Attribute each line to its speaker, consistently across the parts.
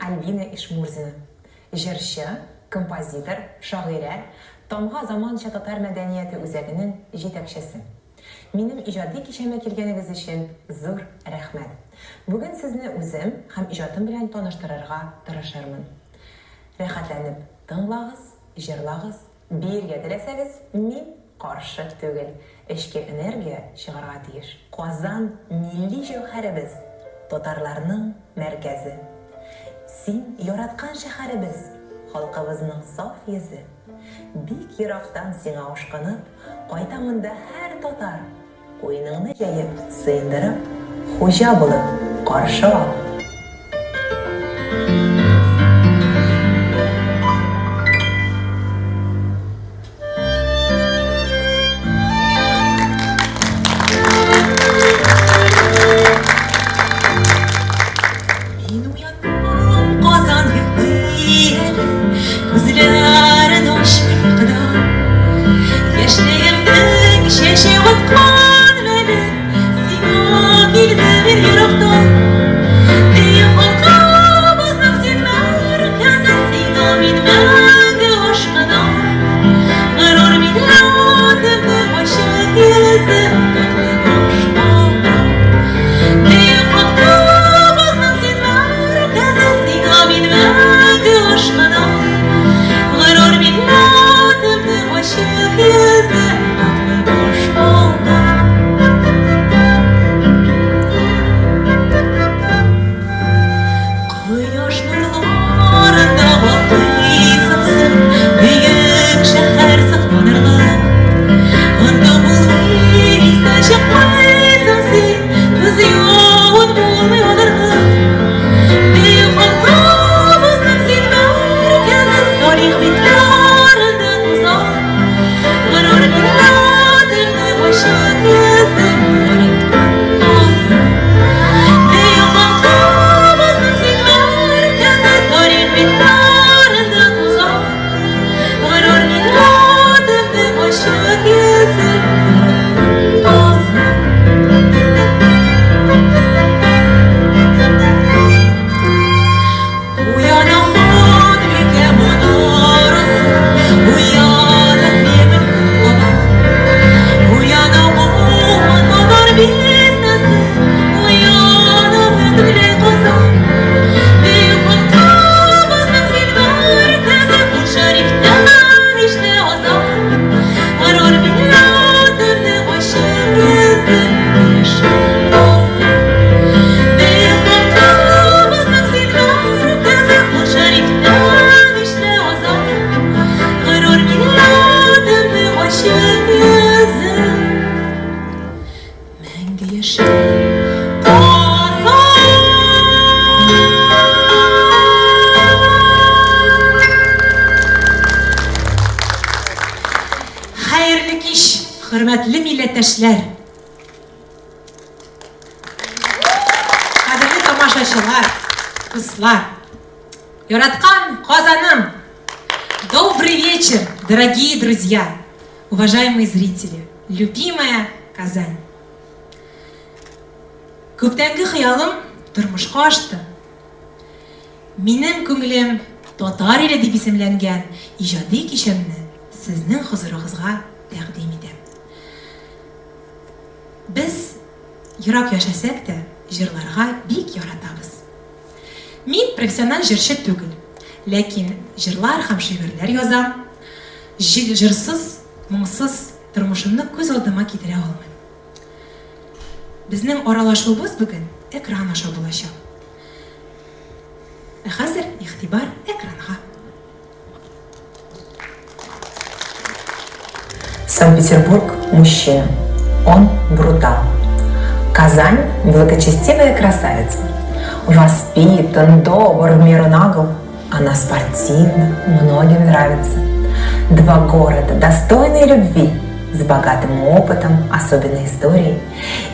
Speaker 1: Альбина Ишмурзина. Җырчы, композитор, шагыйрә, Тамга заманча татар мәдәнияте үзәгенең җитәкчесе. Минем иҗади кичәмә килгәнегез өчен зур рәхмәт. Бүген сезне үзем һәм иҗатым белән таныштырырга тырышырмын. Рәхәтләнеп тыңлагыз, җырлагыз, биергә теләсәгез, мин каршы түгел. Эчке энергия чыгарга тиеш. Казан, милли җәүһәребез, татарларның мәркәзе. Син яраткан шәһәребез, халкыбызның саф йөзе. Бик ерактан сиңа ашкынып, Кайта монда һәр татар. Куеныңны җәеп, сыендырып, Хуҗа булып каршы ал.
Speaker 2: Мин уяндым, Казан йоклый әле, Күзләрен ачмый йокыдан. Яшьлегемнең чәчәк аткан мәле, Сиңа килдем мин ерактан. Бөек халкыбызның син мәркәзе, Сиңа мин мәңге ашкынам. Горур милләтемнең ачык йөзе, Татлы башкалам. Бөек халкыбызның син мәркәзе, Сиңа мин мәңге ашкынам. Горур милләтемнең ачык йөзе, Татлы башкалам. Кояш нурларында балкыйсың син, Бөек шәһәр сокланырлык. Анда булмый, истән чыкмыйсың син, Күз явын булмый алырлык. Бөек халкыбызның син мәркәзе, Тарих битләрендә тузан. Горур милләтеңнең ачык йөзен яраткан Казан. Бөек халкыбызның син мәркәзе, Тарих битләрендә тузан. Горур милләтеңнең ачык йөзен яраткан Казан. Уяна ханбикә манарасы, Уяна Кремль кабан. Уяна Болгар татар бистәсе, Уяна бөтенләй Казан. Бөек халкыбызның син мәркәзе, Кол Шәрифтән ишле азан. Горур милләтемнең ачык йөзен яшел Казан. Бөек халкыбызның син мәркәзе, Кол Шәрифтән ишле азан. Горур милләтемнең ачык йөзен мәңге яшел Казан. Хәерле кич, хөрмәтле милләттәшләр! Кадерле тамашачылар, дуслар! Яраткан Казаным! Добрый вечер, дорогие друзья, уважаемые зрители, любимая Казань! Күптәнге хыялым тормышка ашты. Минем күңелем татар иле дип исемләнгән иҗади кичәмне сезнең хозурыгызга тәкъдим итәм. Без ерак яшәсәк тә, җырларга бик яратабыз. Мин профессиональ җырчы түгел, ләкин җырлар һәм шигырьләр язам. Җырсыз, моңсыз тормышымны күз алдыма китерә алмыйм. Безнең аралашуыбыз бүген экран аша булачак. Ә хәзер игътибар экранга.
Speaker 1: Санкт-Петербург – мужчина. Он брутал. Казань – благочестивая красавица. Воспитан, добр, в меру нагл. Она спортивна, многим нравится. Два города, достойные любви, с богатым опытом, особенной историей.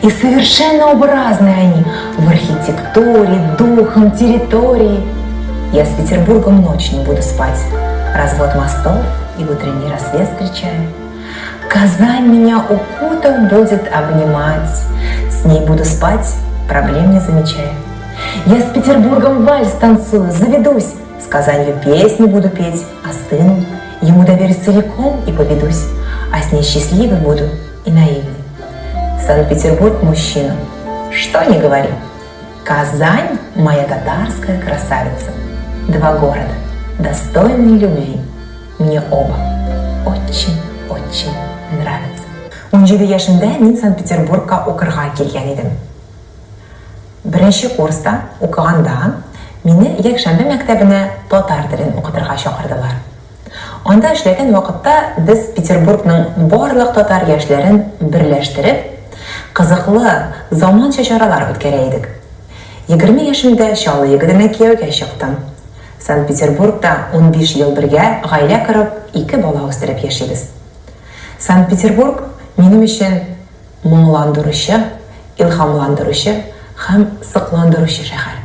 Speaker 1: И совершенно образные они в архитектуре, духом, территории. Я с Петербургом ночь не буду спать. Развод мостов и утренний рассвет встречаю. Казань меня укутав будет обнимать. С ней буду спать, проблем не замечая. Я с Петербургом вальс танцую, заведусь, С Казанью песни буду петь, остыну, Ему доверюсь целиком и поведусь, А с ней счастливой буду и наивной. Санкт-Петербург мужчина, что ни говори. Казань моя татарская красавица. Два города, достойные любви. Мне оба очень-очень нравятся. 17 яшемдә мин Санкт-Петербургка укырга килгән идем. Беренче курста укыганда мине якшәмбе мәктәбенә татар телен укытырга чакырдылар. Анда эшләгән вакытта без Петербургның барлык татар яшьләрен берләштереп, кызыклы, заманча чаралар үткәрә идек. 20 яшемдә Чаллы егетенә кияүгә чыктым. Санкт-Петербургта 15 ел бергә гаилә корып, ике бала үстереп яшибез. Санкт-Петербург минем өчен моңландыручы, илһамландыручы һәм сокландыручы шәһәр.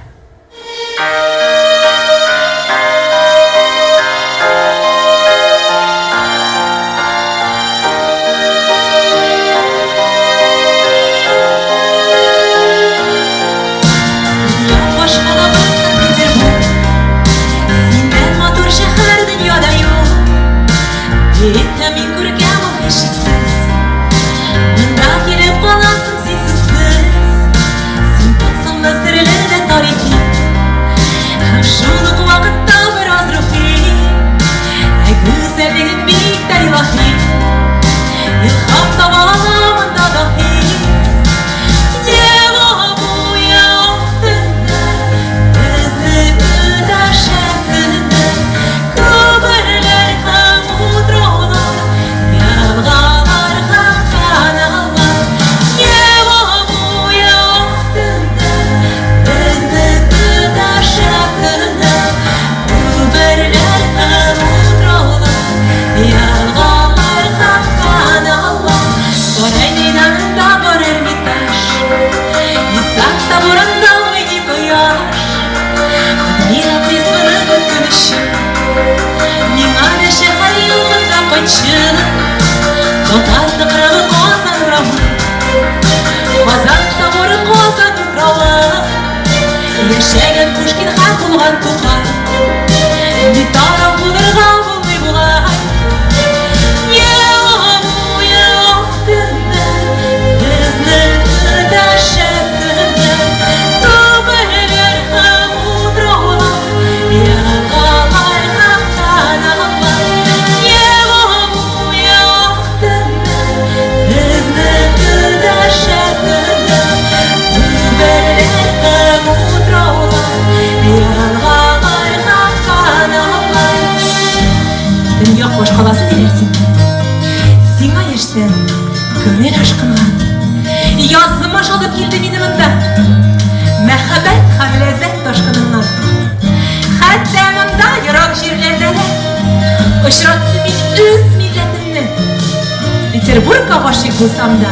Speaker 2: Булсам да,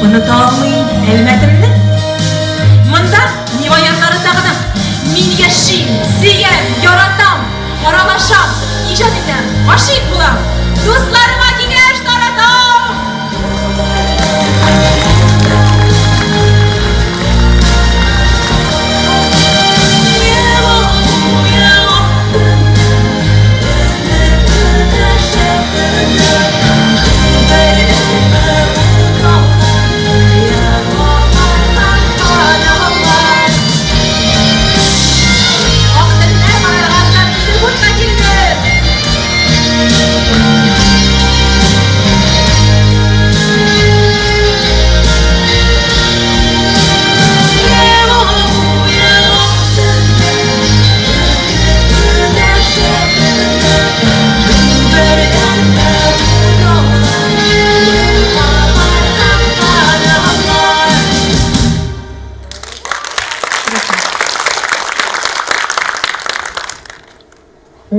Speaker 2: оныта алмыйм Әлмәтемне. Монда Нева ярларында гына мин яшим, сөям, яратам, аралашам, иҗат итәм, гашыйк булам, дусларыма киңәш таратам.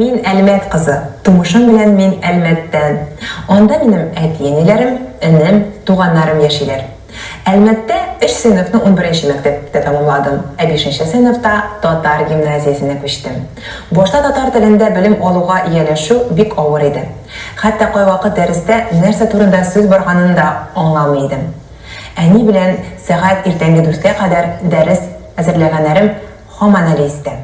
Speaker 1: Мин Әлмәт кызы. Тумышым белән мин Әлмәттән. Анда минем әти-әниләрем, энем, туганнарым яшиләр. Әлмәттә өч сыйныфны унберенче мәктәптә тәмамладым, ә бишенче сыйныфта татар гимназиясенә күчтем. Башта татар телендә белем алуга ияләшү бик авыр иде. Хәтта кайвакыт дәрестә нәрсә турында сүз барганын да аңламый идем. Әни белән сәгать иртәнге дүрткә кадәр дәрес әзерләгәннәрем һаман әле истә.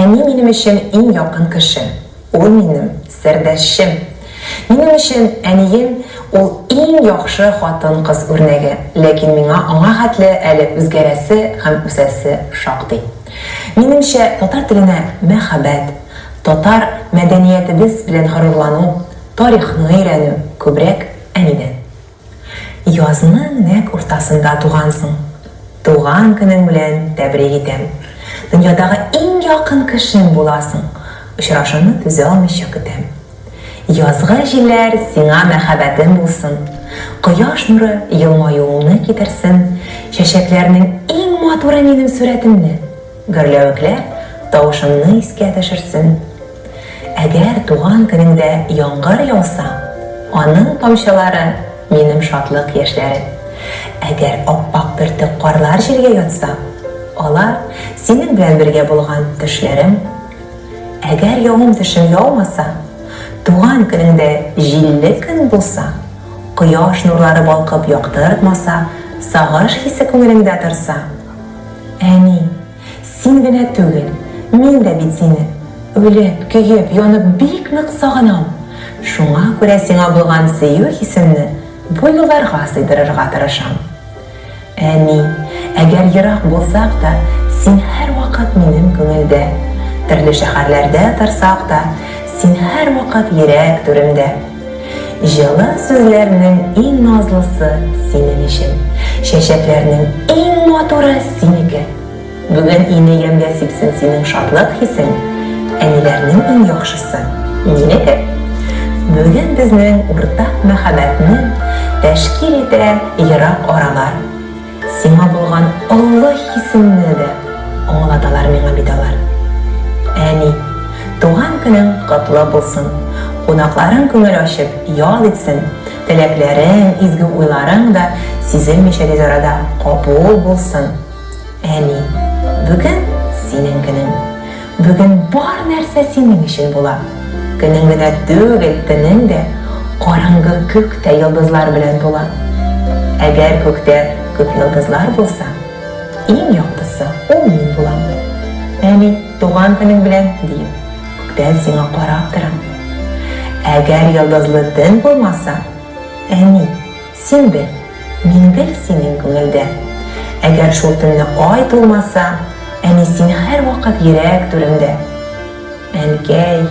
Speaker 1: Әни минем өчен иң якын кеше. Ул минем сердәшчем. Минем өчен әнием ул иң яхшы хатын-кыз үрнәге, ләкин миңа аңа хәтле әле үзгәрәсе һәм үсәсе шактый. Минемчә, татар теленә мәхәббәт, татар мәдәниятебез белән горурлану, тарихны өйрәнү күбрәк әнидән. Язның нәкъ уртасында тугансың. Туган көнең белән тәбрик итәм. Дөньядагы иң якын кешем буласың. Очрашуны түзә алмыйча көтәм. Язгы җилләр сиңа мәхәббәтем булсын. Кояш нуры елмаюыңны китерсен. Чәчәкләрнең иң матуры минем сурәтемне, гөрләвекләр тавышыңны искә төшерсен. Әгәр туган көнеңдә яңгыр яуса, аның тамчылары, минем шатлык яшьләре. Әгәр ап-ак бөртек карлар җиргә ятса, алар, синең белән бергә булган төшләрем. Әгәр явым-төшем яумаса, туган көнеңдә җилле көн булса, кояш нурлары балкып яктыртмаса, сагыш хисе күңелеңдә торса, әни, Син генә түгел, мин дә бит сине, үлеп, көеп, янып бик нык сагынам. Шуңа күрә сиңа булган сөю хисемне бу юлларга сыйдырырга тырышам. Әни, әгәр ерак булсак та, син һәрвакыт минем күңелдә. Төрле шәһәрләрдә торсак та, син һәрвакыт йөрәк түремдә. Җылы сүзләрнең иң назлысы синең өчен. Чәчәкләрнең иң матуры синеке. Бүген өйне ямьгә сипсен синең шатлык хисең, Әниләрнең иң яхшысы, минеке. Бүген безнең уртак мәхәббәтне Тәшкил итә ерак аралар. Сиңа булган олы хисемне дә Аңлаталар миңа бит алар. Әни, туган көнең котлы булсын! Кунакларың күңел ачып ял итсен, Теләкләрең, изге уйларың да Сизелмичә тиз арада кабул булсын! Әни, бүген синең көнең. Бүген бар нәрсә синең өчен була. Көнең генә түгел, төнең дә, караңгы күк тә йолдызлар белән тула. Әгәр күктә күп йолдызлар булса, иң яктысы ул мин булам. Әни, туган көнең белән, диеп, күктән сиңа карап торам. Әгәр йолдызлы төн булмаса, әни, Син бел, мин гел синең күңелдә. Әгәр шул төнне ай тулмаса, Әни, син һәрвакыт йөрәк түремдә. Әнкәй,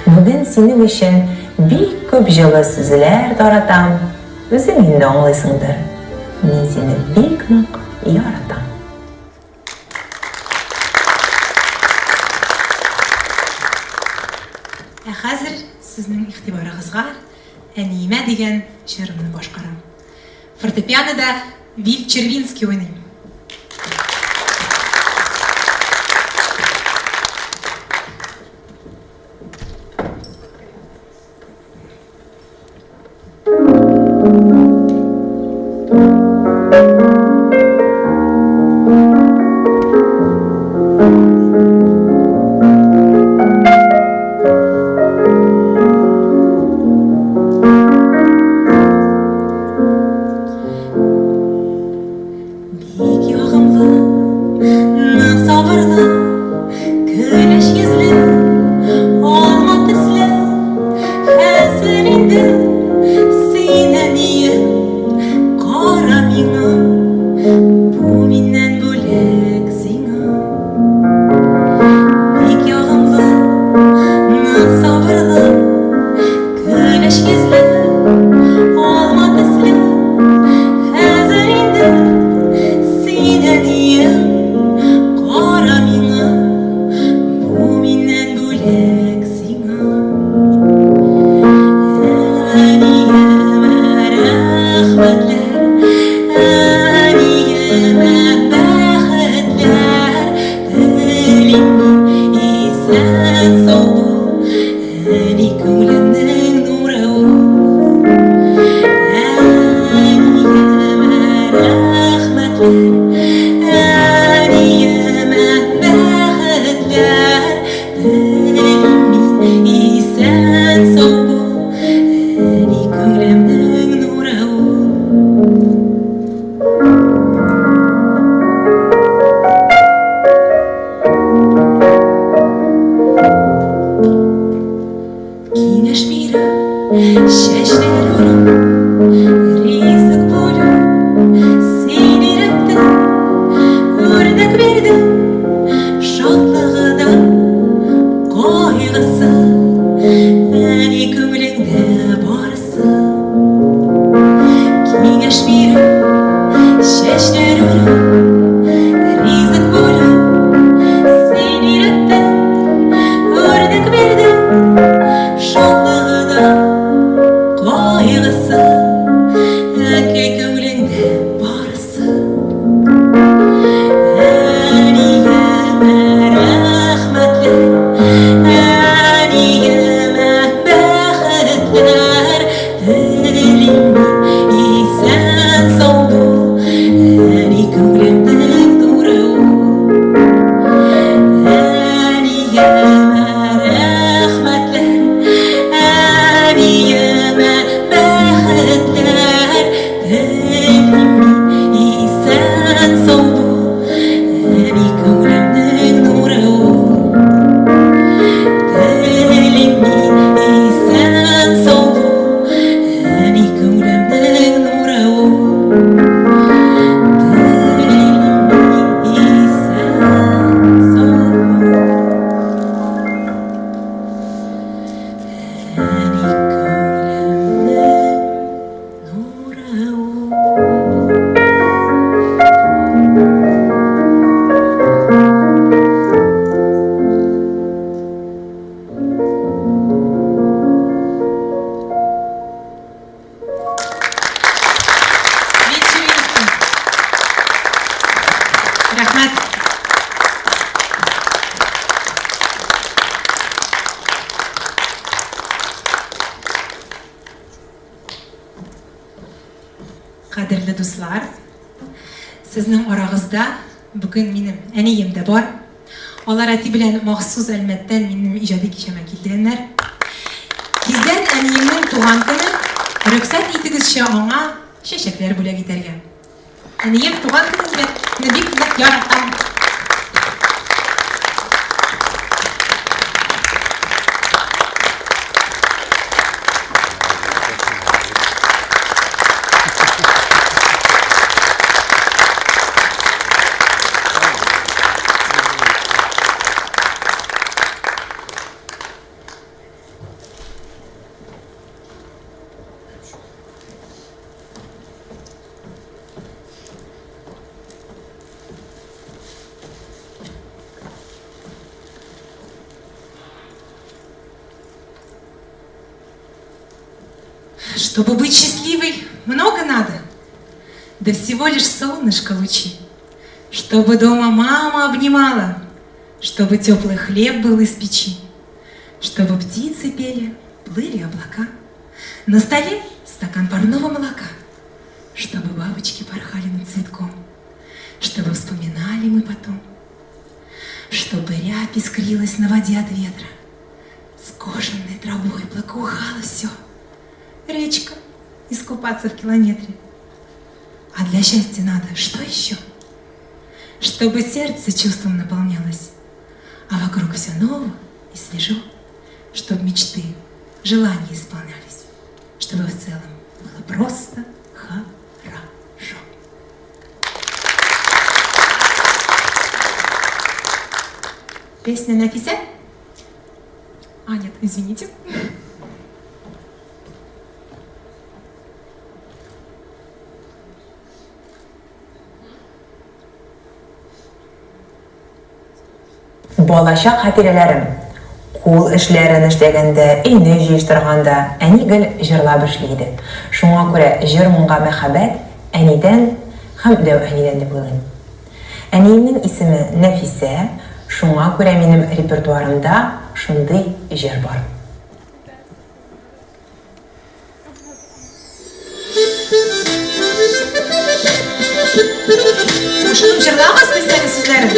Speaker 1: бүген синең өчен Бик күп җылы сүзләр таратам, Үзең инде аңлыйсыңдыр, Мин сине бик нык яратам.
Speaker 2: Ә хәзер сезнең игътибарыгызга Әниемә дигән җырымны башкарам. Фортепианода Виль Червинский уйный. Бик ягымлы, нык сабырлы, көләч йөзле, алма төсле. Хәзер инде син әнием, кара миңа, бу миннән бүләк сиңа. Бик ягымлы, нык сабырлы, көләч йөзле, алма төсле. Хәзер инде син әнием, кара миңа, бу миннән бүләк сиңа. Әниемә рәхмәтләр, әниемә бәхетләр телим мин, исән-сау бул. Әни күңелемнең нуры ул. Әниемә рәхмәтләр, әниемә бәхетләр телим мин, исән-сау бул. Әни күңелемнең нуры ул. Киңәш бирү, чәчләр үрү, ризык бүлү, син өйрәттең, үрнәк бирдең, шатлыгы да, кайгысы, әни күңелеңдә барысы. Киңәш бирү, чәчләр үрү, ризык бүлү, син өйрәттең, үрнәк бирдең, шатлыгы да, кайгысы, әнкәй күңелеңдә барысы. Әниемә рәхмәтләр, әниемә бәхетләр телим мин, исән-сау бул, әни күңелемнең нуры ул. Әниемә рәхмәтләр, әниемә бәхетләр телим мин, исән-сау бул, әни күңелемнең нуры ул. Телим мин, исән-сау бул, әни күңелемнең нуры ул. Телим мин, исән-сау бул, әни күңелемнең. Кадерле дуслар, сезнең арагызда бүген минем әнием дә бар. Алар әти белән махсус Әлмәттән минем иҗади кичәмә килгәннәр. Тиздән әниемнең туган көне, рөхсәт итегезче аңа чәчәкләр бүләк итәргә. Әнием туган көнең белән, сине бик нык яратам. Чтобы быть счастливой, много надо. Да всего лишь солнышко лучи. Чтобы дома мама обнимала, чтобы теплый хлеб был из печи, чтобы птицы пели, плыли облака. На столе стакан парного молока, чтобы бабочки порхали над цветком, чтобы вспоминали мы потом, чтобы рябь искрилась на воде от ветра, с кожаной травой благоухало все. Речка, искупаться в километре. А для счастья надо что еще? Чтобы сердце чувством наполнялось, а вокруг все ново и свежо, чтобы мечты, желания исполнялись, чтобы в целом было просто хорошо. Песня Нафисе? А, нет, извините.
Speaker 1: Балачак хатирәләрем. Кул эшләрен эшләгәндә, өйне җыештырганда әни гел җырлап эшли иде. Шуңа күрә җыр-моңга мәхәббәт әнидән һәм дәү әнидән дип уйлыйм. Әниемнең исеме Нәфисә, шуңа күрә минем репертуарымда шундый җыр бар.
Speaker 2: Кушылып җырлагыз белсәгез сүзләрен.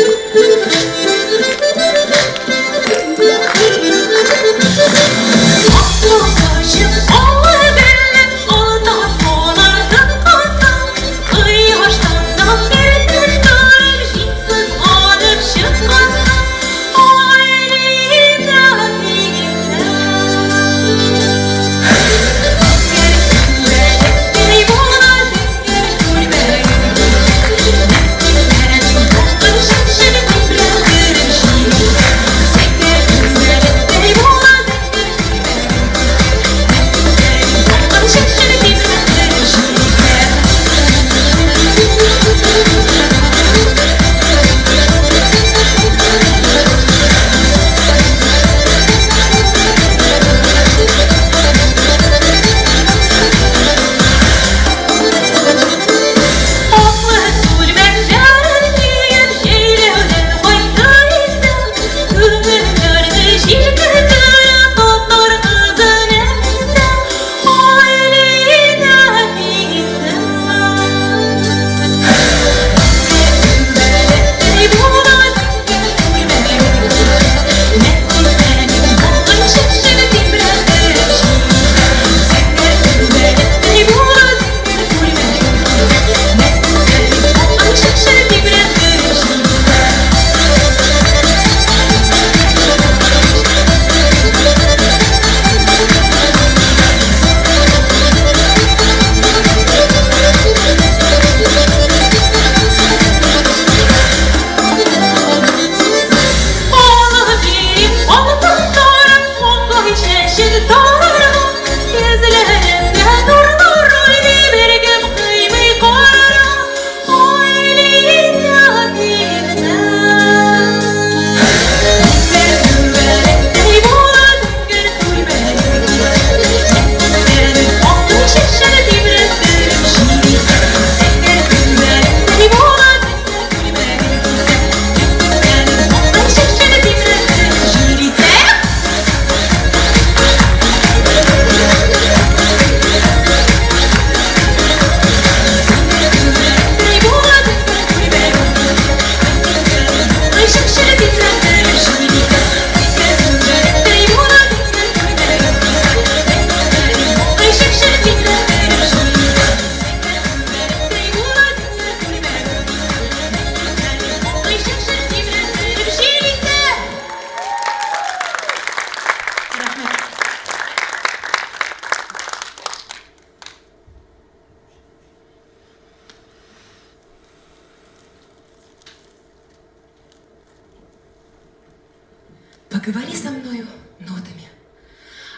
Speaker 2: Поговори со мною нотами.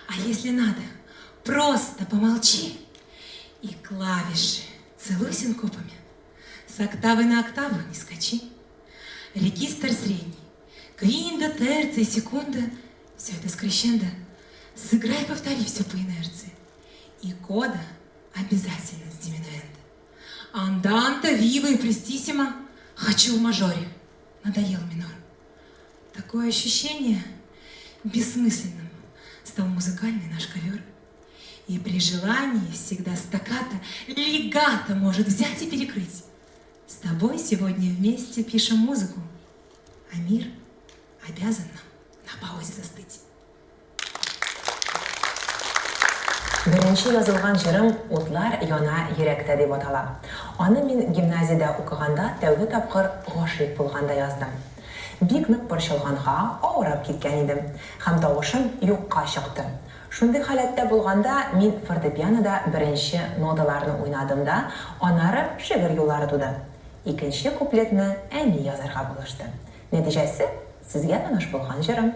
Speaker 2: А если надо, просто помолчи. И клавиши целуй синкопами. С октавы на октаву не скачи. Регистр средний, квинда, терция, секунда. Все это с крещендо. Сыграй, повтори все по инерции. И кода обязательно с диминуэндо. Анданте, вива и престиссимо. Хочу в мажоре. Надоел минор. Такое ощущение бессмысленным стал музыкальный наш ковер. И при желании всегда стаккато, легато может взять и перекрыть. С тобой сегодня вместе пишем музыку, а мир обязан нам на паузе застыть.
Speaker 1: Беренче язылган җырым Утлар яна йөрәктә дип атала. Аны мин гимназиядә укыганда тәүге тапкыр гашыйк булганда яздым. Бик нык борчылганга, авырап киткән идем һәм тавышым юкка чыкты. Шундый халәттә булганда мин фортепианода беренче ноталарны уйнадым да, аннары шигырь юллары туды. Икенче куплетны әни язарга булышты. Нәтиҗәсе, сезгә таныш булган җырым.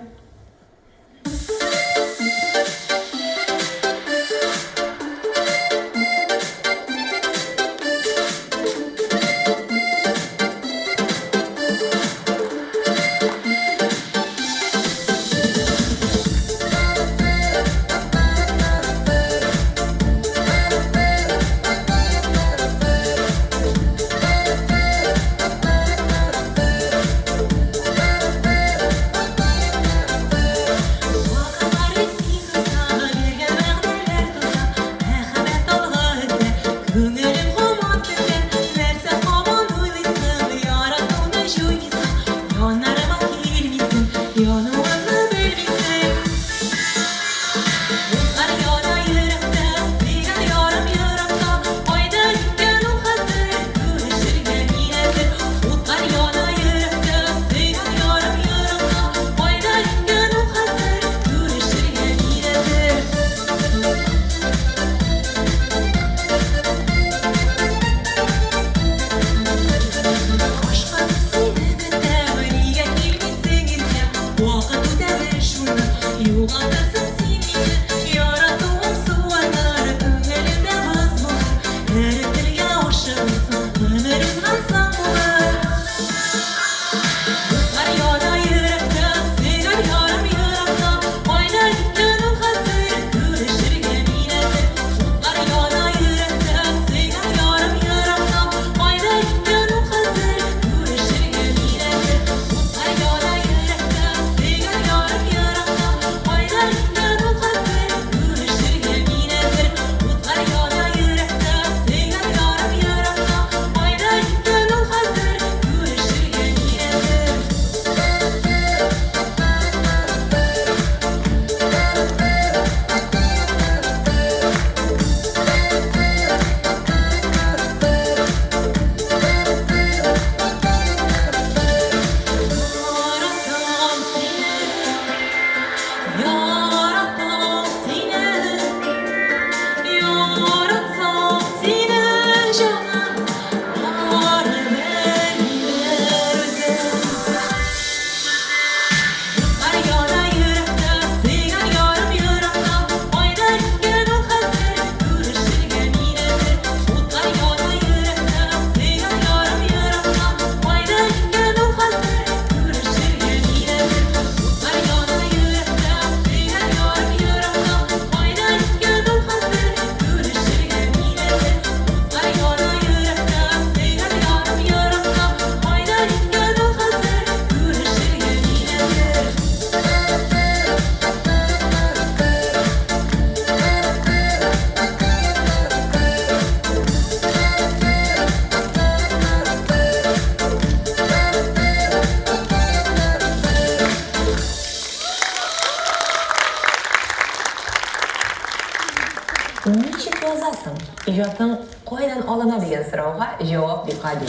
Speaker 1: Ничек язасың? Иҗатың кайдан алына дигән сорауга җавап бик гади.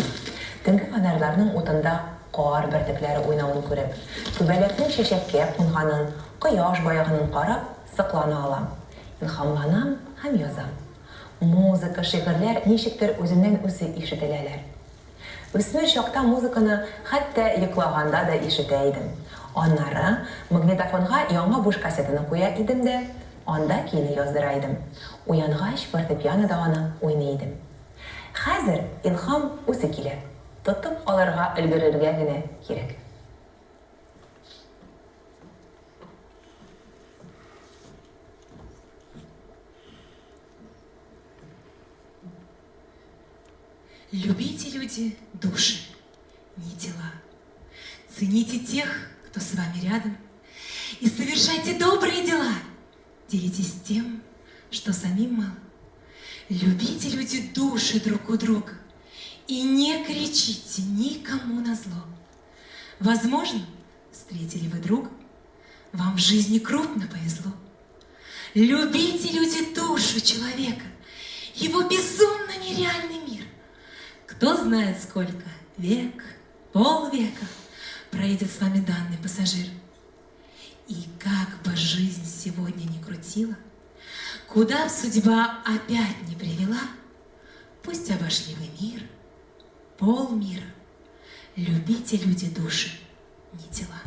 Speaker 1: Төнге фонарьларның утында кар бөртекләре уйнавын күреп, күбәләкнең чәчәккә кунганын, кояш баеганын карап, соклана алам. Илһамланам һәм язам. Музыка, шигырьләр ничектер үзеннән-үзе ишетеләләр. Үсмер чакта музыканы хәтта йоклаганда да ишетә идем. Аннары магнитофонга яңа буш кассетаны куя идем дә, анда көйне яздыра идем. Уянгач, фортепианода аны уйный идем. Хәзер илһам үзе килә, тотып алырга өлгерергә генә кирәк.
Speaker 2: Любите, люди, души, не тела. Цените тех, кто с вами рядом, и совершайте добрые дела. Делитесь тем, что самим мало. Любите, люди, души друг у друга и не кричите никому на зло. Возможно, встретили вы друга, вам в жизни крупно повезло. Любите, люди, душу человека, его безумно нереальный мир. Кто знает сколько, век, полвека, проедет с вами данный пассажир. И как бы жизнь сегодня ни крутила, куда б судьба опять не привела, пусть обошли вы мир, полмира, любите, люди, души, не тела.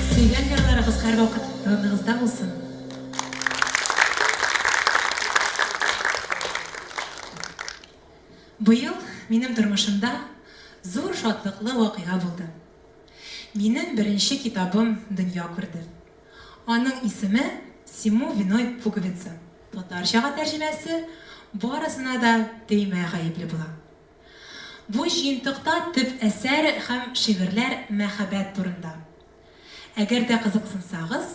Speaker 2: Сөйгән ярларыгыз һәрвакыт яныгызда булсын. Быел минем тормышымда зур шатлыклы вакыйга булды. Минем беренче китабым дөнья күрде. Аның исеме Всему виной пуговица. Татарчага тәрҗемәсе Барысына да төймә гаепле була. Бу җыентыкта төп әсәр һәм шигырьләр мәхәббәт турында. Әгәр дә кызыксынсагыз,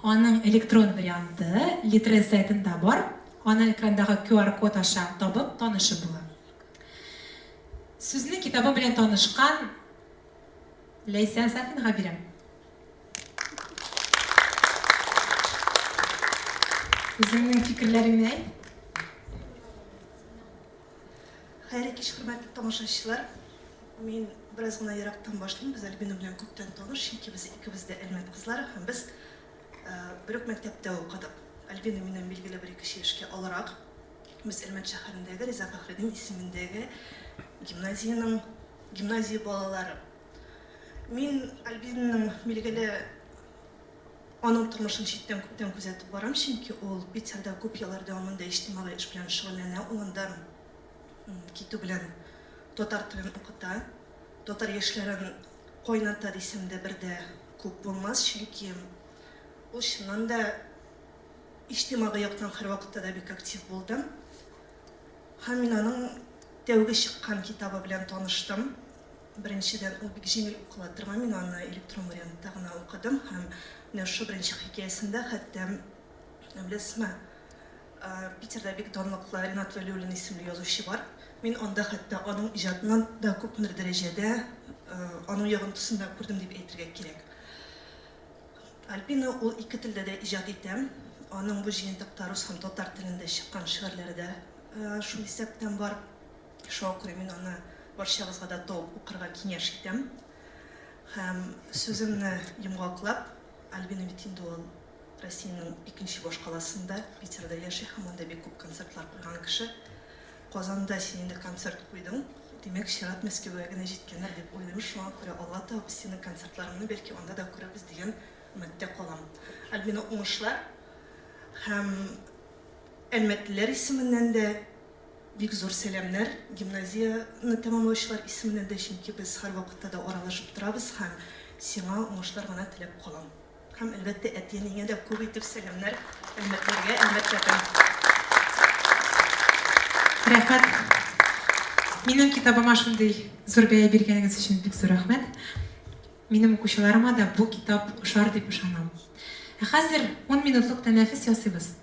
Speaker 2: аның электрон варианты Литрес сайтында бар, аны экрандагы QR-код аша табып танышып була. Сүзне китабы белән танышкан Ләйсән Сафинага бирәм. Үзеңнең фикерләреңне әйт.
Speaker 3: Хәерле кич, хөрмәтле тамашачылар. Мин бераз гына ерактан башлыйм. Без Альбина белән күптән таныш, чөнки без икебез дә Әлмәт кызлары һәм без бер үк мәктәптә укыдык. Альбина миннән билгеле бер ике яшькә олырак. Без Әлмәт шәһәрендәге Риза Фәхреддин исемендәге гимназиянең гимназия балалары. Мин Альбинаның билгеле аның тормышын читтән күптән күзәтеп барам, чөнки ул Питерда күп еллар дәвамында иҗтимагый эш белән шөгыльләнә, ул анда китү белән татар телен укыта, татар яшьләрен кайната дисәм дә бер дә күп булмас, чөнки ул чыннан да иҗтимагый яктан һәрвакытта да бик актив булды. Һәм мин аның тәүге чыккан китабы белән таныштым. Беренчедән, ул бик җиңел укыла торган, мин аны электрон вариантта гына укыдым һәм менә шушы беренче хикәясендә хәтта, беләсезме, Питерда бик данлыклы Ренат Вәлиуллин исемле язучы бар. Мин анда хәтта аның иҗатыннан да күпмедер дәрәҗәдә аның йогынтысын да күрдем дип әйтергә кирәк. Альбина ул ике телдә дә иҗат итә. Аның бу җыентыкта рус һәм татар телендә чыккан шигырьләре дә шул исәптән бар. Шуңа күрә мин аны барчагызга да табып укырга киңәш итәм. Һәм сүземне йомгаклап, Альбина бит инде ул Россиянең икенче башкаласында, Питерда яши һәм анда бик күп концертлар куйган кеше. Казанда син инде концерт куйдың, димәк, чират Мәскәүгә генә җиткәндер дип уйлыйм. Шуңа күрә алга таба без синең концертларыңны бәлки анда да күрербез дигән өметтә калам. Альбина, уңышлар һәм әлмәтлеләр исеменнән дә Бик зур сәламнәр гимназияне тәмамлаучылар исеменнән дә, чөнки без һәрвакытта да аралашып торабыз һәм сиңа уңышлар гына теләп калам. Һәм, әлбәттә, әти-әниеңә дә күп итеп сәламнәр, Әлмәтләргә, Әлмәтләрдән.
Speaker 2: Рәхмәт. Минем китабыма шундый зур бәя биргәнегез өчен бик зур рәхмәт. Минем укучыларыма да бу китап ошар дип ышанам. Ә хәзер ун минутлык тәнәфес ясыйбыз.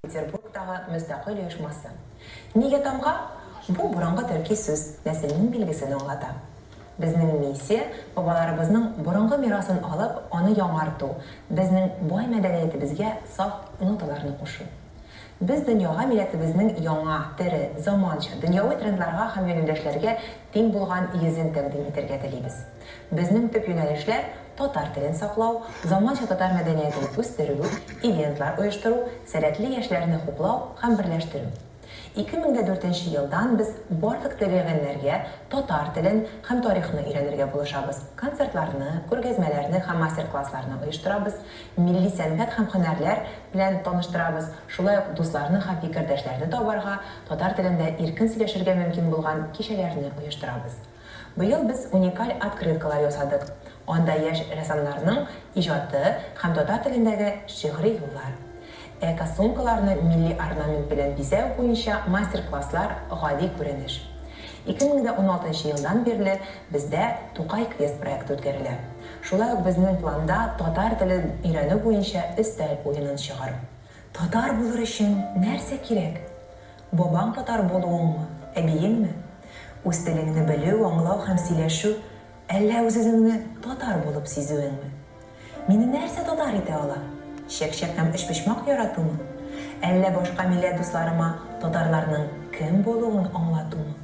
Speaker 1: Петербургтагы мөстәкыйль оешмасы. Нигә тамга? Бу борынгы төрки сүз, нәселнең билгесен аңлата. Безнең миссия, бабаларыбызның борынгы мирасын алып, аны яңарту, безнең бай мәдәниятебезгә саф ноталарны кушу. Без дөньяга милләтебезнең яңа, тере, заманча, дөньяви трендларга һәм юнәлешләргә тиң булган йөзен тәкъдим итәргә телибез. Безнең төп юнәлешләр, татар телен саклау, заманча татар мәдәниятен үстерү, ивентлар оештыру, сәләтле яшьләрне хуплау һәм берләштерү. 2004 нче елдан без барлык теләгәннәргә татар телен һәм тарихны өйрәнергә булышабыз, концертларны, күргәзмәләрне һәм мастер-классларны оештырабыз, милли сәнгать һәм һөнәрләр белән таныштырабыз, шулай ук дусларны һәм фикердәшләрне табарга, татар телендә иркен сөйләшергә мөмкин булган кичәләрне оештырабыз. Быел без уникаль открыткалар ясадык, анда яшь рәссамнарның иҗаты һәм татар телендәге шигъри юллар. Эко-сумкаларны милли орнамент белән бизәү буенча мастер-класслар гади күренеш. 2016 нчы елдан бирле бездә Тукай квест проекты үткәрелә. Шулай ук безнең планда татар телен өйрәнү буенча өстәл уенын чыгару. Татар булыр өчен нәрсә кирәк? Бабаң татар булуыңмы, әбиеңме? Үз телеңне белү, аңлау һәм сөйләшү, әллә үз-үзеңне татар булып сизүеңме? Мине нәрсә татар итә ала? Чәк-чәк һәм өчпочмак яратумы? Әллә башка милләт дусларыма татарларның кем булуын аңлатумы?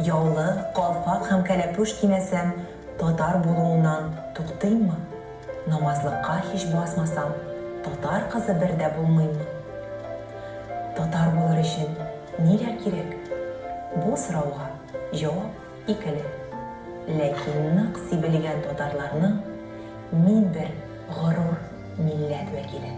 Speaker 1: Яулык, калфак һәм кәләпүш кимәсәм, татар булуымнан туктыйммы? Намазлыкка һич басмасам, татар кызы бер дә булмыйммы? Татар булыр өчен ниләр кирәк? Бу сорауга җавап икеле. Ләкин нык сибелгән татарларның мин бер горур милләт вәкиле.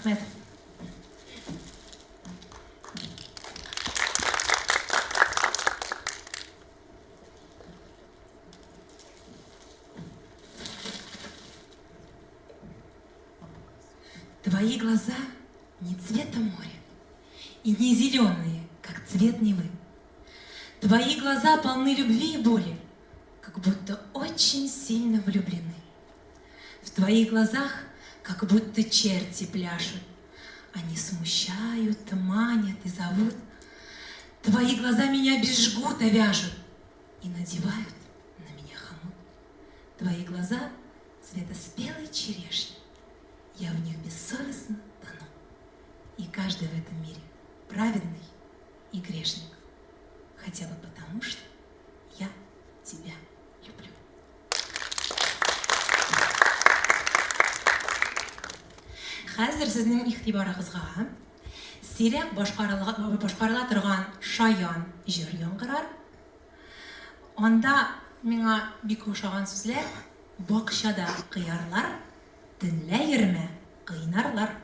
Speaker 2: Рәхмәт. Твои глаза не цвета моря и не зеленые, как цвет Невы. Твои глаза полны любви и боли, как будто очень сильно влюблены. В твоих глазах как будто черти пляшут. Они смущают, манят и зовут. Твои глаза меня без жгута вяжут и надевают на меня хомут. Твои глаза цвета спелой черешни. Я в них бессовестно тону. И каждый в этом мире праведный и грешник. Хотя бы потому, что я тебя люблю. Хәзер сезнең игътибарыгызга сирәк башкарыла торган шаян җыр яңгырар. Анда миңа бик ошаган сүзләр бакчада кыярлар, төнлә йөрмә, кыйнарлар.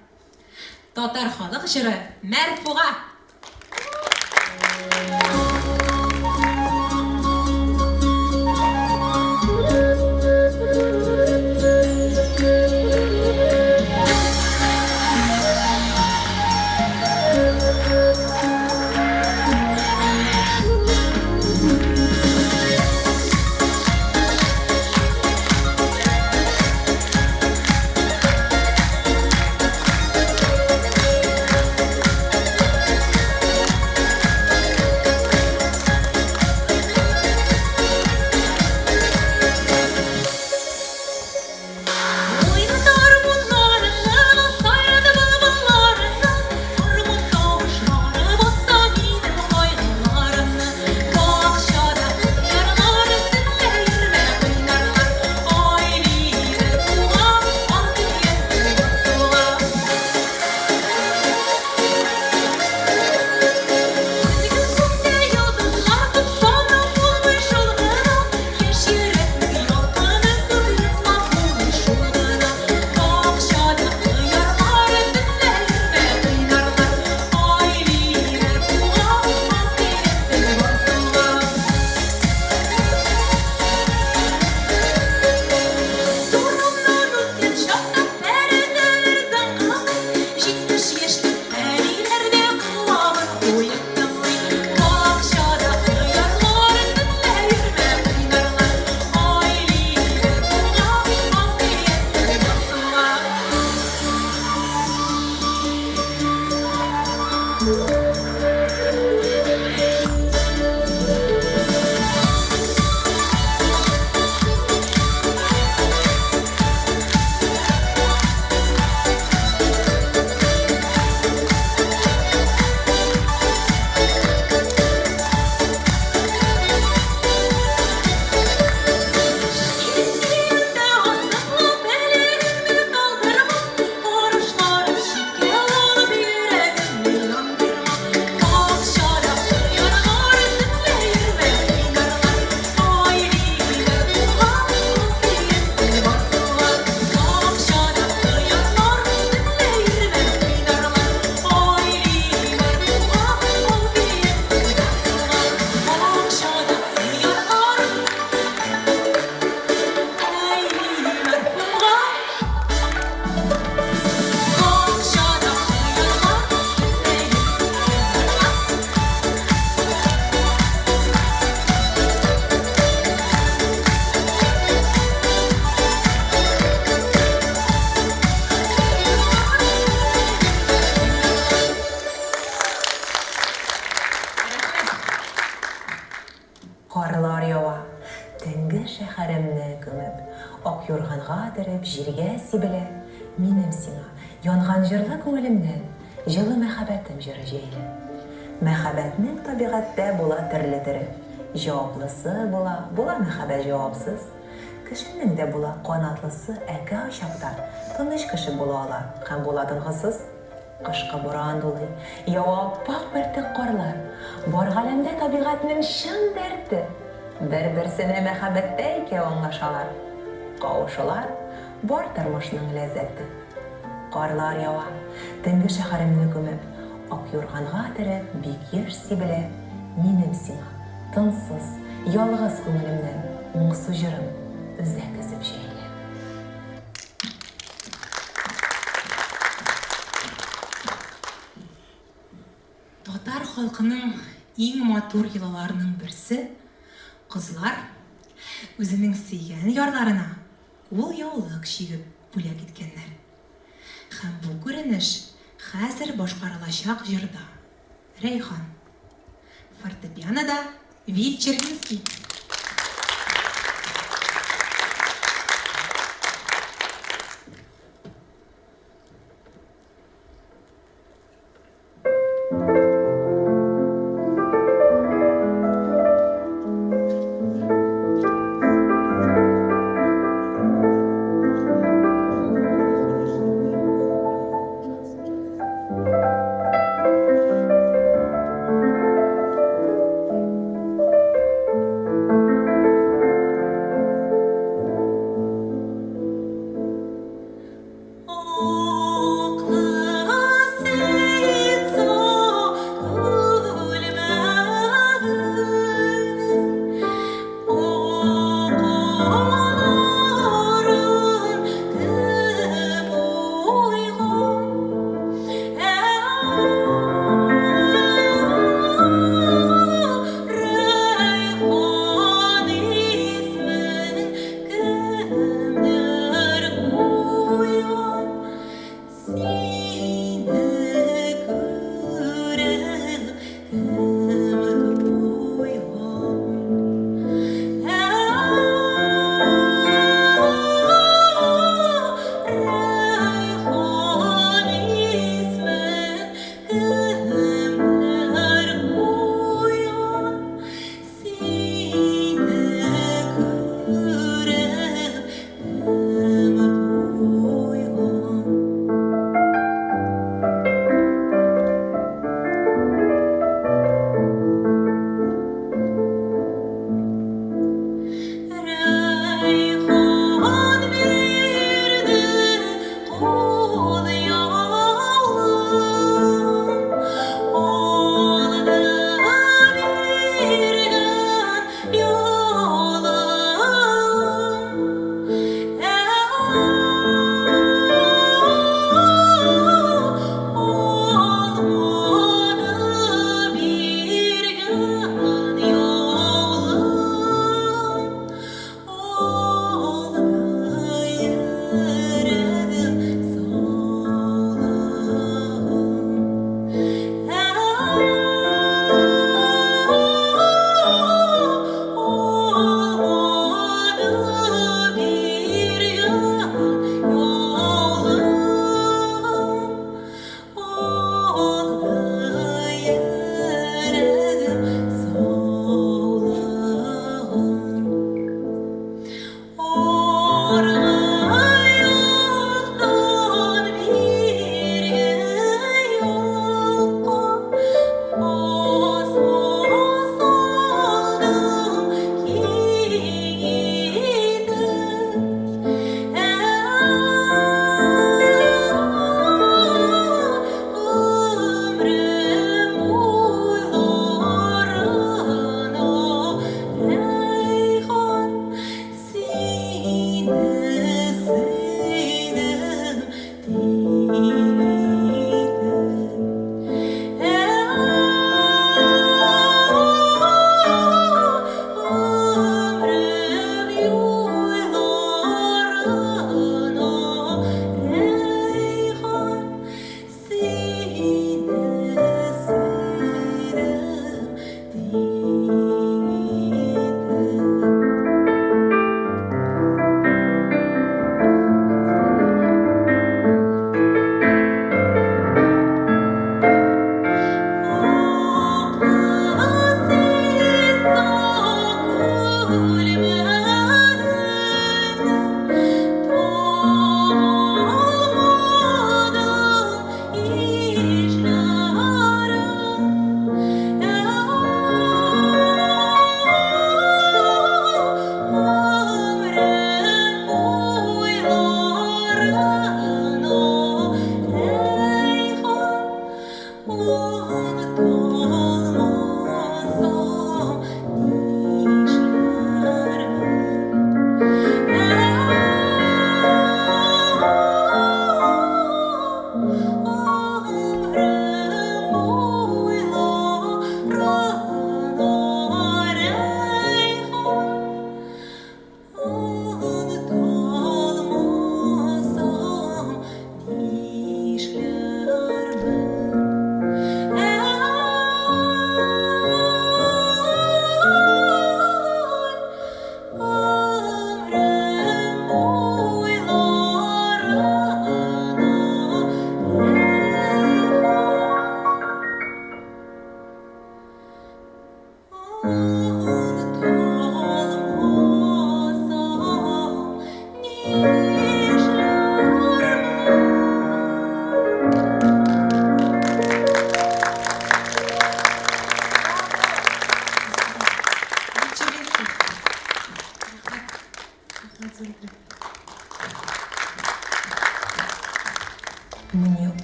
Speaker 2: Татар халык җыры Мәрфуга!
Speaker 1: Карлар ява, төнге шәһәремне күмеп, Ак юрганга төреп, җиргә сибелә. Минем сиңа, янган җырлы күңелемнән, Җылы мәхәббәтем җыры җәелә. Мәхәббәтнең табигатьтә була төрле төре. Җаваплысы була, була мәхәббәт җавапсыз. Кешенең дә була канатлысы, ә кайчакта тыныч кеше була ала һәм була тынгысыз. Кышкы буран дулый, ява аппак бөртек карлар. Бар галәмдә табигатьнең чын дәрте. Бер-берсенә мәхәббәттә икәү аңлашалар. Кавышулар, бар тормышның ләззәте. Карлар ява, төнге шәһәремне күмеп, Ак юрганга төреп, бик еш сибелә Минем сиңа, тынсыз, ялгыз күңелемнән Моңсу җырым үзәк өзеп җәелә.
Speaker 2: Татар халкының иң матур йолаларының берсе, кызлар үзенең сөйгән ярларына кулъяулык чигеп бүләк иткәннәр. Һәм бу күренеш хәзер башкарылачак җырда. Рәйхан. Фортепианода Виль Червинский.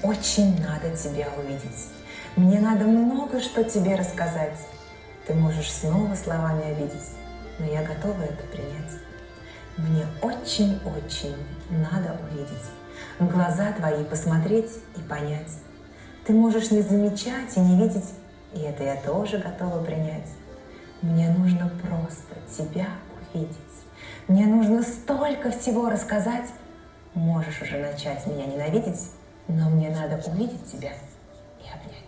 Speaker 1: очень надо тебя увидеть. Мне надо много что тебе рассказать. Ты можешь снова словами обидеть, но я готова это принять. Мне очень-очень надо увидеть, в глаза твои посмотреть и понять. Ты можешь не замечать и не видеть, и это я тоже готова принять. Мне нужно просто тебя увидеть. Мне нужно столько всего рассказать. Можешь уже начать меня ненавидеть, но мне надо увидеть тебя и обнять.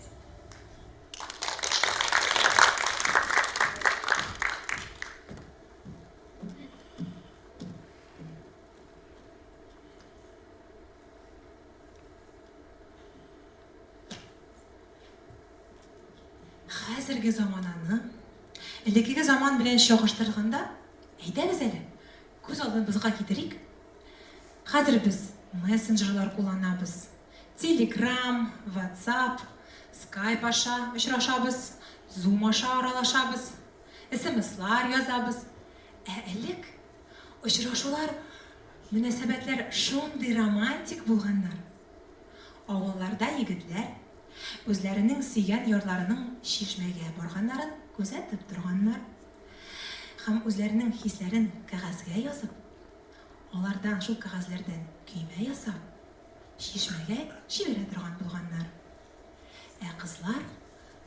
Speaker 2: Хәзерге замананы элеккеге заман белән чагыштырганда, әйдәгез әле, күз алдыбызга китерик. Хәзер без мессенджерлар кулланабыз. Telegram, WhatsApp, Skype аша очрашабыз, Zoom аша аралашабыз, СМСлар язабыз. Ә элек очрашулар, мөнәсәбәтләр шундый романтик булганнар. Авылларда егетләр үзләренең сөйгән ярларының чишмәгә барганнарын күзәтеп торганнар. Һәм үзләренең хисләрен кәгазьгә язып, алардан шул кәгазьләрдән көймә ясап, чишмәгә җибәрә торган булганнар. Ә кызлар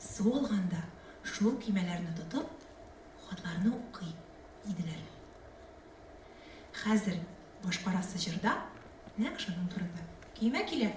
Speaker 2: су алганда шул көймәләрне тотып, хатларны укый иделәр. Хәзер башкарасы җырда нәкъ шуның турында. Көймә килә.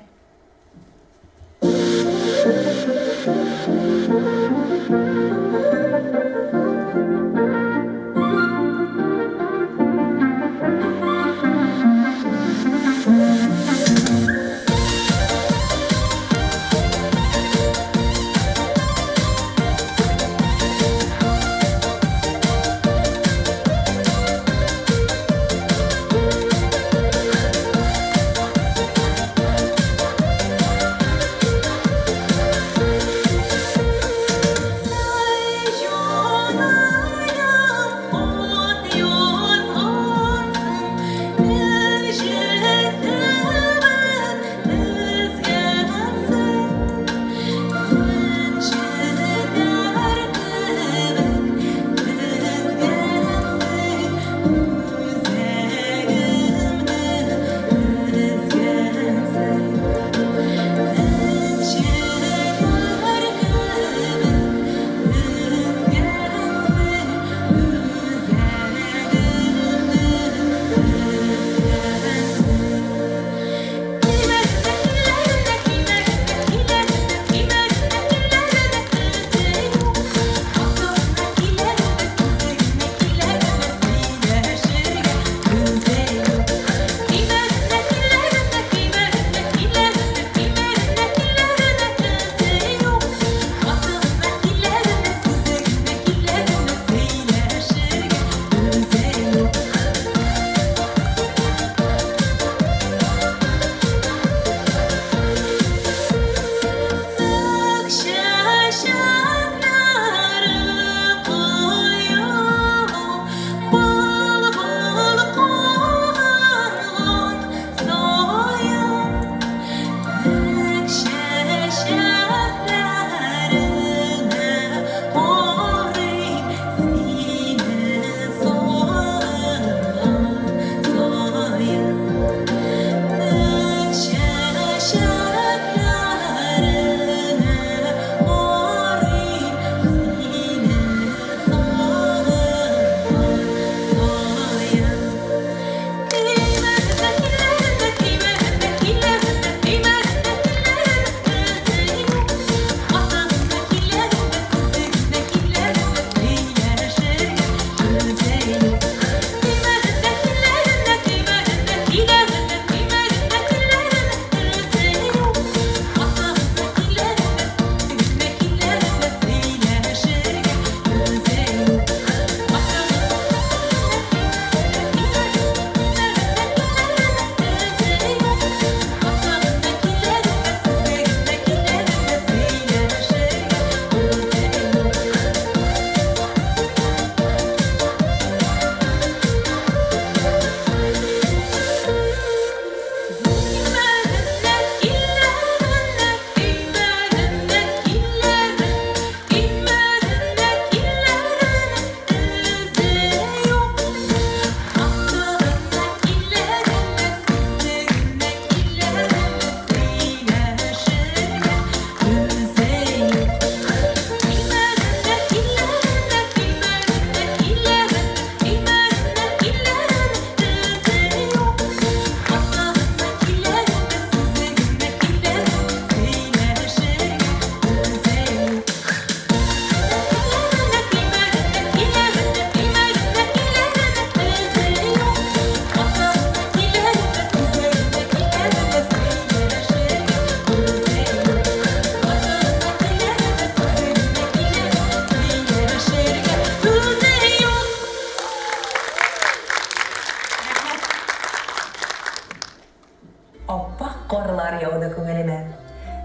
Speaker 1: Аппак карлар яуды күңелемә.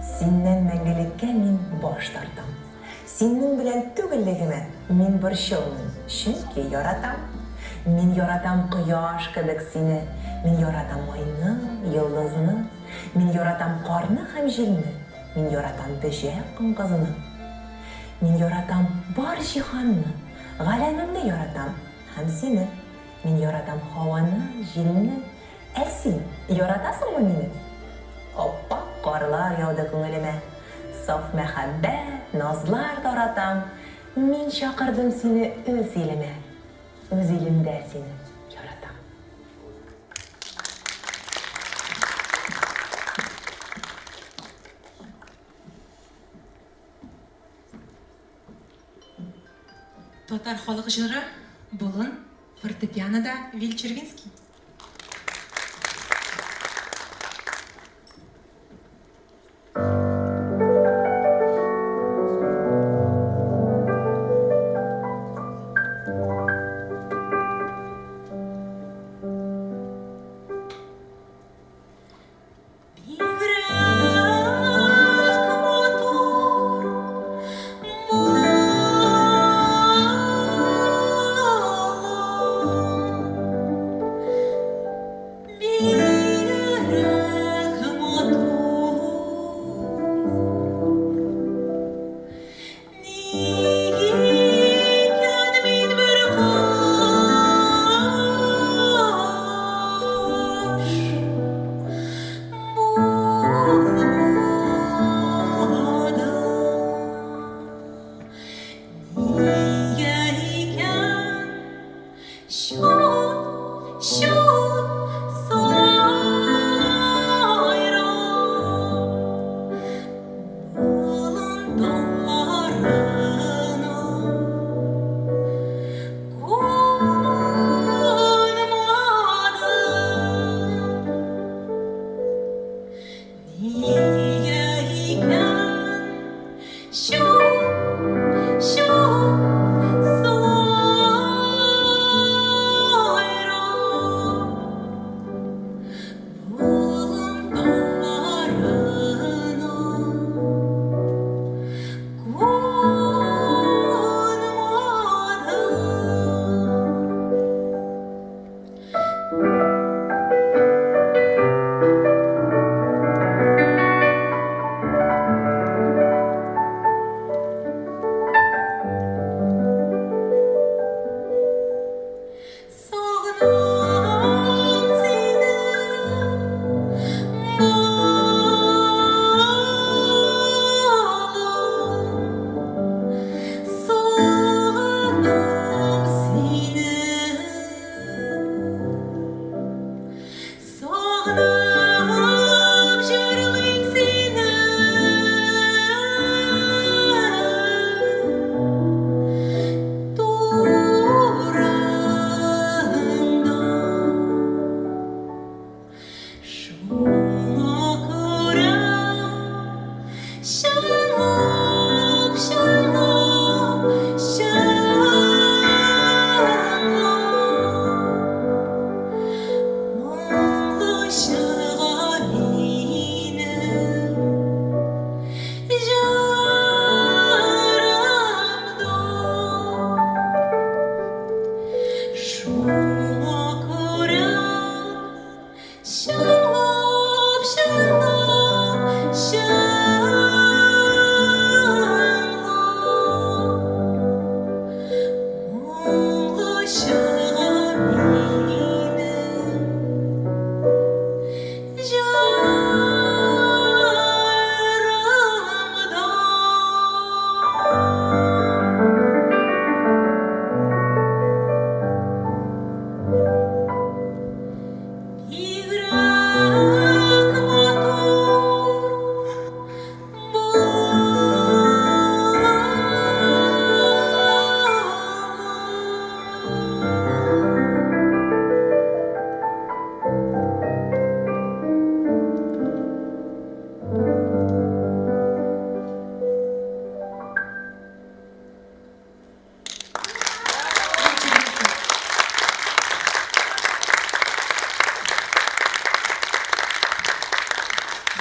Speaker 1: Синнән мәңгелеккә мин баш тартам. Синең белән түгеллегемә мин борчылмыйм, чөнки яратам. Мин яратам кояш кебек сине, мин яратам айны, йолдызны, мин яратам карны һәм җилне, мин яратам бөҗәк коңгызны. Мин яратам бар җиһанны, галәмемне яратам һәм сине. Мин яратам һаваны, җилне, Ә син яратасыңмы мине? Аппак карлар яуды күңелемә. Саф мәхәббәт, назлар таратам. Мин чакырдым сине үз илемә. Үз илемдә сине яратам.
Speaker 2: Татар халык җыры Болын фортепианода Виль Червинский. Бигрәк матур малым.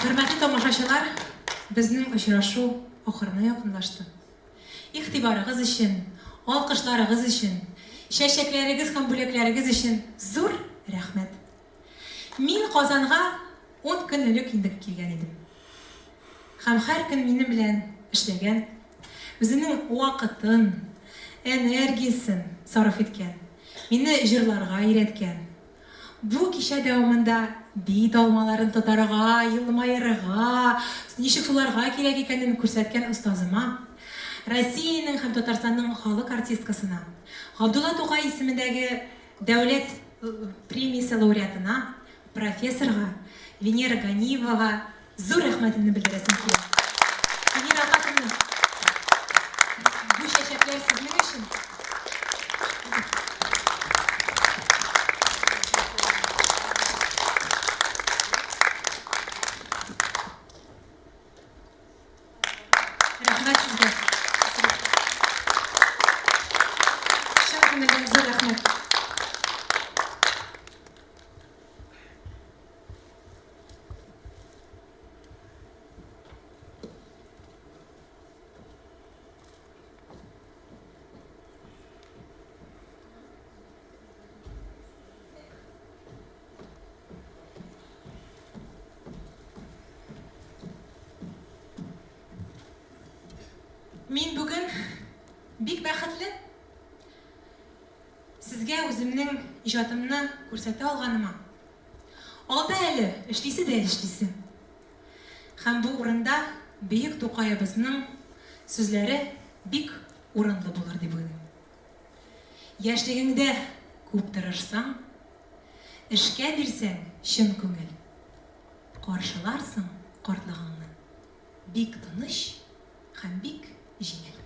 Speaker 2: Хөрмәтле тамашачылар, безнең очрашу ахырына якынлашты. Игътибарыгыз өчен, алкышларыгыз өчен, чәчәкләрегез һәм бүләкләрегез өчен зур рәхмәт. Мин Казанга ун көн элек инде килгән идем. Һәм һәр көн минем белән эшләгән, үзенең вакытын, энергиясен сарыф иткән, мине җырларга өйрәткән, бу кичә дәвамында бит алмаларын тотарга, елмаерга, ничек суларга кирәк икәнен күрсәткән остазыма, Россиянең һәм Татарстанның халык артисткасына, Габдулла Тукай исемендәге Дәүләт премиясе лауреатына, профессорга Венера Ганиевага зур рәхмәтемне белдерәсем килә. Венера Ахатовна, бу чәчәкләр сезнең өчен. Рәхмәт сезгә. Чын күңелдән зур рәхмәт. Мин бүген бик бәхетле. Сезгә үземнең иҗатымны күрсәтә алганыма. Алда әле эшлисе дә эшлисе. Һәм бу урында бөек Тукаебызның сүзләре бик урынлы булыр дип уйлыйм. Яшьлегеңдә күп тырышсаң, Эшкә бирсәң чын күңел, Каршыларсың картлыгыңны Бик тыныч һәм бик җиңел.